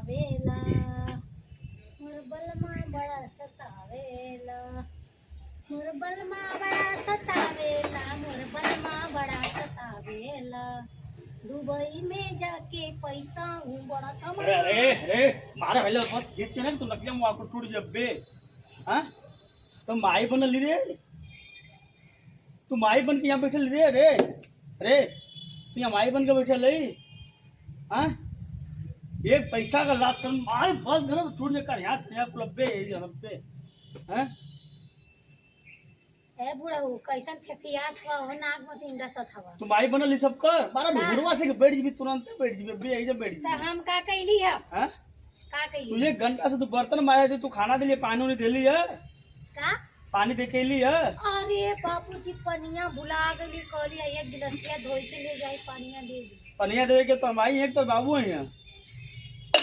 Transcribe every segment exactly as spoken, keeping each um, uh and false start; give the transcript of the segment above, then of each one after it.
सतावेला, मोर बलमा बड़ा सतावेला, मोर बलमा बड़ा सतावेला, मोर बलमा बड़ा सतावेला। दुबई में जाके पैसा हूँ बड़ा अरे, कमा। अरे, अरे, मारा भैया, मत खींच के ना, तो नकिया मुआ को टूट जब्बे। हाँ? तो माई बनल रे, तू माई बन के यहाँ बैठल रे, रे, रे, तू यहाँ माई बन के बैठल है, हाँ? एक पैसा का लाज शर्म, मार बस घर तो टूट जाकर यहाँ से यहाँ कुलब्बे, यही जनब्बे, हाँ? ए बुढ़ऊ, कैसन फेफियात हवा हो, नाक मत इंडसत हवा। तू माई बनल ई सब कर, मारा का? ढोड़वा से के बैठ जीबी, तुरंत बैठ जीबी, अबे यही जब बैठ तो जीबी। हम का कैली है? हाँ? का कैली? तू एक घंटा से तू बर्तन मारे थे, तू खाना देली, पानी उनी देली है? का? पानी दे के अइली है? अरे बाबूजी, पनिया भुला गइली, कहली है एक गिलसिया धोई के ले जाई, पनिया दे दी। पनिया देवे के तो माई एक तो बाबू है यहाँ।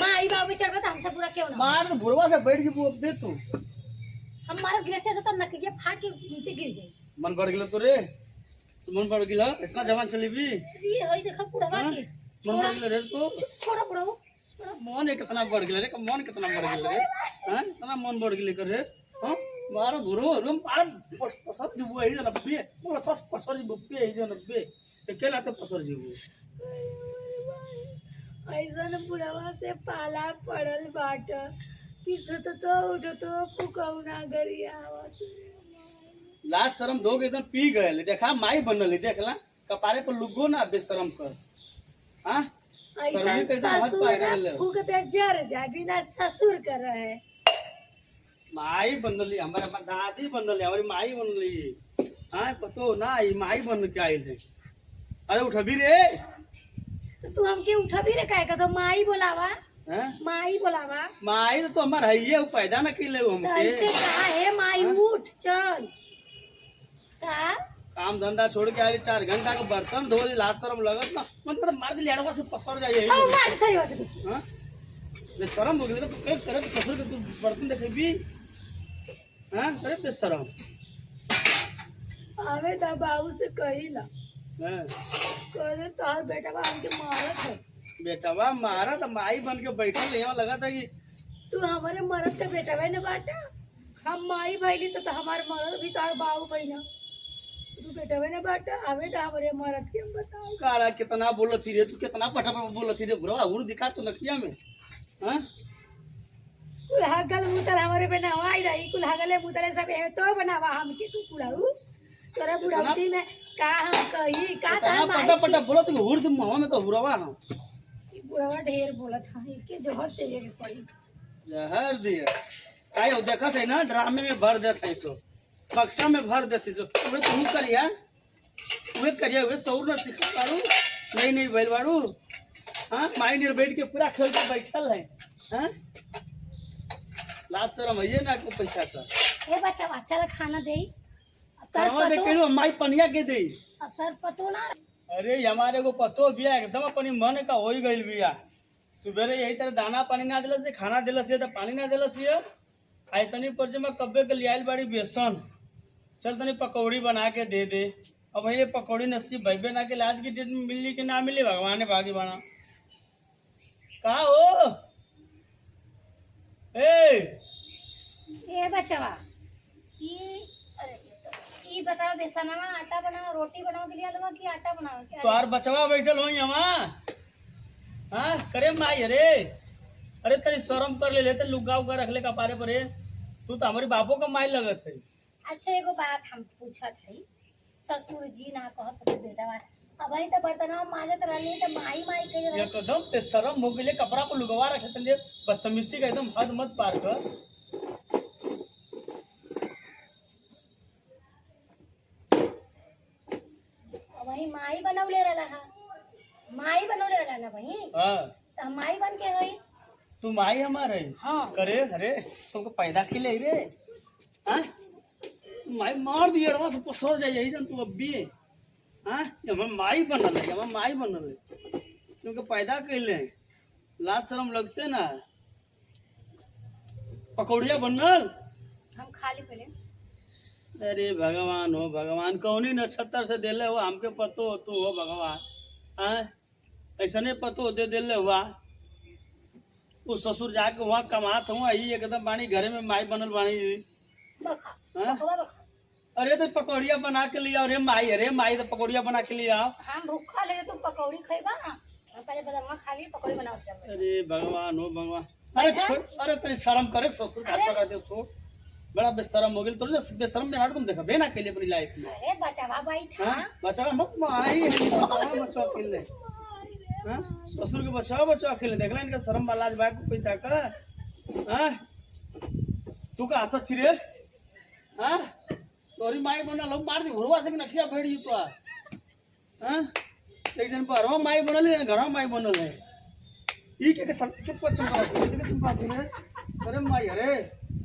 माई बाबू चढ़बे तो हमसे बुरा क्यों ना हो? मार तो बुढ़वा से बैठ के वो दे तू। हम मारा गिलसिया से तो नकिया फाट के नीचे गिर जाई। मन बढ़ गेलो तो रे, तू मन बढ़ गेलो, इतना जवान चली भी। ये होई देखो बुढ़वा हाँ? के। मन छोड़ा। बढ़ गेलो रे तू। छो-, छोड़ा बुढ़ऊ। मन कितना बढ़ गेलो रे, मन कितना बढ़ गेलो रे, हाँ? इतना मन बढ़ गेलो कर रे, हाँ? मारो घुरो रो, मारो पस-, पसर जीबू यही जनब्बे, बोला पस-, पसर जीबू यही जनब्बे, अकेला तो पसर जीबू। ऐसन बुढ़वा से पाला पड़ल बाट कि सुततो उठतो फुकौना गरियावत। लाज शरम धो के एकदम पी गए, देखा माई बनल है, देख ला। कपारे पर लुगो ना बेशरम कर। हाँ? ऐसन शर्मी पे तो हाथ ससुर पाए कर ले। फूक दे जर जाए, बिना ससुर के रहे। माई बनली, हमारे, हमारे दादी बनली, हमारी माई बनली। हाँ, पतो ना, ई माई बन के आइल है। अरे उठबी रे। तो तू हमके उठबी रे काहे का? तो माई बोलावा। हैं? माई बोलावा। माई तो, तो हमार हइये, उ पैदा न कइले उ तो हमके। ऐसे कहा, "हे माई, हाँ? उठ, चल।" का? काम धंधा छोड़ के आइली, चार घंटा के बर्तन धो ली, लाज शरम लगत ना। मन तो मार दे, लेड़वा से पसर जाइए। अब मार दे, थोड़ी हो सके। हाँ? बेशरम हो गई, तो कहीं तरह के ससुर के तू बर्तन देखेबी। हाँ, अरे बेशरम। आवे दा बाबू से कहिला। हाँ। कह दे, "तोहर बेटवा हमके मारत है।" बेटवा मारत, माई बन के बैठल है, यहाँ लगा था कि तू हमारे मरद का बेटवा न बाटा, हम माई भइली तो, तो हमार मरद भी तोहर बाबू भइला। तू बेटवा न बाटा, आवे दा हमरे मरद के हम बताई। काला कितना बोलत ही रे, तू कितना पटा पटा बोलत ही रे, बुढ़वा, हुर दिखा तू नकिया में। हाँ? कुल हगल मुतल हमरे पे नवाई रही, कुल हगले मुतले सब एमे तो बनावा हमके तू बुढ़ऊ। तोरा बुढ़ौती में का हम कही, का इतना तोर माई पटा पटा की बोलत कि हुर दे मुंहवा में तो हुरवा हम। ई बुढ़वा ढेर बोलत है, एके जहर देवे के पड़ी। जहर दिया। काहे हो देखत है ना, ड्रामे में भर देत है सो, बक्सा में भर देत है सो। उहे तू करिया, उहे करिया, उहे सौर ना सीखल बाड़ू, नहीं, नहीं भइल बाड़ू। हाँ, माई नियर बैठ के पूरा खेल के बैठल है। हाँ? लाज शरम है ये ना को पैसा का। ए बच्चा, चल खाना दे। अब तोर खाना दे पतो, के लो, माई पनिया के दे। अब तोर पतो ना। अरे, हमारे को पतो बिया, एकदम अपनी मन का होई गइल बिया। सुबेरे यही तरह दाना पानी ना देलस, खाना देलस, तो पानी ना देलस ये। आ इतनी पर्चे में कब्बे के लियाइल बाड़ी बेसन, चल तनी पकौड़ी बना के दे दे। अब ये पकौड़ी नसीब भइबे ना के, आज के डेट में मिली कि ना मिली, भगवान ने भागी बना। का हो? ए! ए बचवा, ई, अरे, ई बताओ, बेसनवा आटा बनाओ, रोटी बनाओ के लिए अलवा कि आटा बनाओ के तोहार बचवा बैठल होई हवा। हाँ, करे माई, अरे, अरे, तनी शरम कर ले, लेते लुग्गा उग्गा रख ले कपारे पर, रे। तू तो हमारी बापो का माई लगत है। अच्छा, एगो बात हम पूछत हई, ससुर जी ना कहत रहे बेटवा, अबही तो बर्तनवा माजत रहली तो माई माई कह रहे। एकदम बेशरम हो गइले, कपड़ा पर लुगवा रखे तनी, बदतमीजी का एकदम हद मत पार कर। वही माई बनौले रहला हा, माई बनौले रहला ना वही। हाँ। तो हम माई बन के होई। तू माई हमार है? हाँ। करे, अरे, तुमको पैदा के ले रे? हाँ? माई मार दिए, एड़वा से पसर जाए, यही जन तू अब भी। हाँ? ये हमार माई बनल है, ये हमार माई बनल है। तुमको पैदा के ले, लाज शरम लगते ना। पकौड़िया बनल? हम खा ली पहले। अरे भगवान हो भगवान, कौनी नक्षत्र से देले हो हमके पतो हो तू हो भगवान। हाँ? ऐसने पतो दे देले हुआ। उ ससुर जाके वहाँ कमात हूँ, यही एकदम बानी घरे में माई बनल बानी। बखा, हाँ? बखवा बखा। अरे तो पकौड़िया बना के लियाओ रे माई, अरे माई तो पकौड़िया बना के लियाओ। हम भूखा ले, तू पकौड़ी खइबा? हम पहले बदलवा खा ली, पकौड़ी बनावत जाबे। अरे भगवान हो भगवान। अरे अच्छा? छोड़, अरे तनी शर्म करे, ससुर का अरे। पकड़ दे, छोड़। बड़ा बेशरम हो गेल, तोरे से बेशरम मेहरारू तुम देखबे ना कैले अपनी लाइफ में। अरे बचावा बैठा। हाँ? बचावा मत माई, बचावा बचावा खेल ले। हाँ? ससुर के बचावा बचावा खेल ले, देखला इनका शर्म वाला आज बात पैसा का। हाँ? तू का हंसत फिरे? हाँ? तोरी माई बनल हो, मार दी घुरवा से कि नखिया भेड़ी तो। हाँ? एक दिन बहरवा माई बनल है, घरवा माई बनल है। ई के, के सम-, के चमकावत है, के चमकावत है? अरे माई, अरे,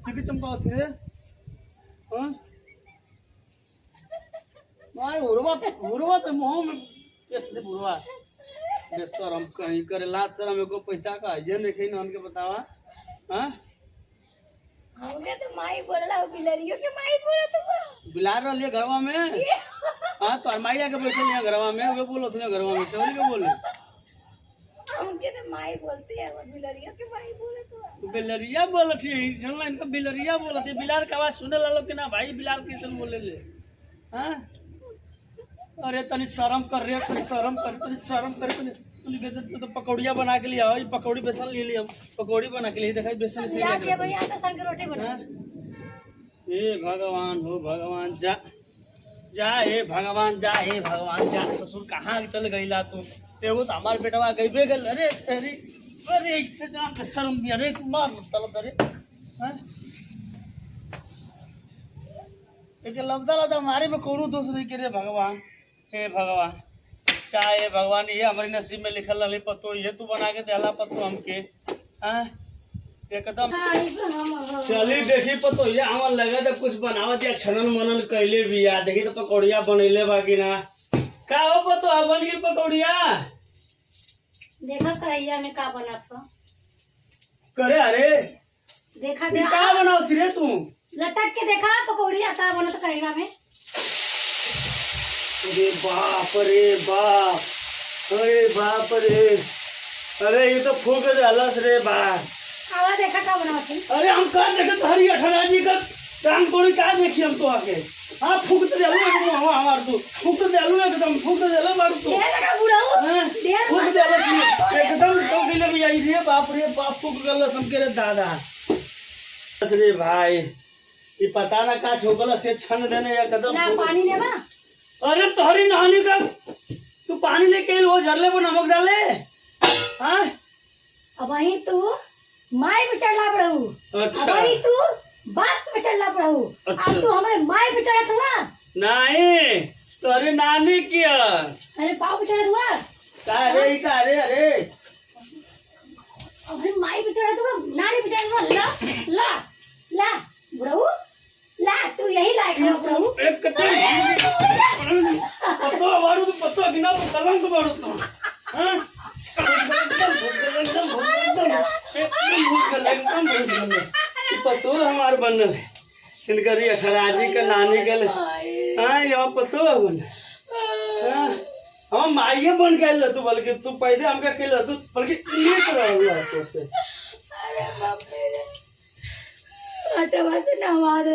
के, के चमकावत है? हाँ? माई, हुरवा, हुरवा तो मुँह में पेश दे, हुरवा। बेशरम कहीं करे, लाज शरम एको पैसा का, ये नहीं कहीं नाम के बतावा। हाँ? हमके तो माई बोलला, उ बिलरियो के माई बोलत हुआ। बिलार रहलिए घरवा में। हाँ, तो माई आके बैठल है घरवा में, वे बोलत है घरवा में, समझ के बोले। हमके तो माई बोलती है, वो बिलरियो के माई बोलत हुआ। बिलरिया बोलत है, सुन लो, इनका बिलरिया बोलत है, बिलार का आवाज सुने लालो कि ना भाई, बिलार कैसन बोले ले। हाँ? अरे तनी शर्म कर रे, तनी शर्म कर, तनी शर्म कर, तनी, तनी बेसन, तू तो पकौड़िया बना के लिया, ये पकौड़ी बेसन ले लिया, पकौड़ी बना के लिए, देखा बेसन से लिया लग के रहा। भैया, बेसन के रोटी बना। हाँ? हे भगवान हो भगवान, जा, जा हे भगवान, जा हे भगवान, जा, ससुर कहाँ चल गईला तू? एगो तो हमार बेटवा गईबे गल, अरे, अरे, अरे, इतने जना के शर्म भी, अरे, मार तलब, अरे, हाँ? एके लबदा लबदा मारे में कौनो दोष नहीं के रे भगवान। हे भगवान, चाहे हे भगवान, ये हमरे नसीब में लिखल रहले पतो, ये तू बना के देला पतो हमके। हाँ? एकदम। चली देखी पतो, ये हमर लगा जब कुछ बनावत या छनन मनन कैले भी या, देखी तो पकौड़िया बनैले बा कि ना। का हो पतो, बन गई पकौड़िया? देखा कढ़ैया में का बनत हो। करे, अरे, देखा, तू देखा। का बनावत रे तू? लटक के देखा, पकौड़िया का बनत कढ़ैया में। अरे बाप रे बाप, अरे बाप रे, अरे ये तो फूक देलस रे बा। आवा देखा का बनावत है। अरे हम का देखे तोहरी अठरा जी का टांग कोड़ी का देखी हम तो आके। हाँ, फूक तो देलू एक मुहवा हमार तू। फूक तो देलू एकदम, फूक तो देलू बारू तू। ढेर लगा बुढ़ऊ। हाँ, ढेर फूक मत देलू लगा। तू। एकदम तो दिल में आई रे बाप रे बाप, फूक गलस हमके रे दादा। बस रे भाई, ये पता ना का छोकला से छन देने एकदम ला फूक। पानी लेबा? अरे तोहरी नहानी का, तू पानी लेके आइल, वो झरले पर नमक डाले। हाँ? अबहीं तू माई पे चढ़ला पड़हू। अच्छा। अबहीं तू बाप पे चढ़ला पड़हू। अच्छा। अब तू हमरे माई पे चढ़त हुआ? नहीं, तोहरे नानी किया। अरे पाँव पे चढ़त हुआ? का रे, ई का रे, अरे? अबहीं माई पे चढ़त हुआ, नानी पे चढ़त हुआ। ला, ला, ला, बुढ़ऊ। ला, तू यही लायक है, प्रभु। एकदम। अरे, पतो बारू तू, पतो बिना तू कलंक बारू तू। हाँ? एकदम, एकदम, एकदम, एकदम भूल गल, एकदम भूल गल। ई पतो हमार बनल है। इनकर ये अठराजी के नानी के ले। हाँ, यहाँ पतो है बनल। हाँ? हम माइये बन के आइल तू, बल्कि तू पहले हमका खेल तू, बल्कि नीक रहल तू से। अरे बाप रे। अटवा से नहवा दे।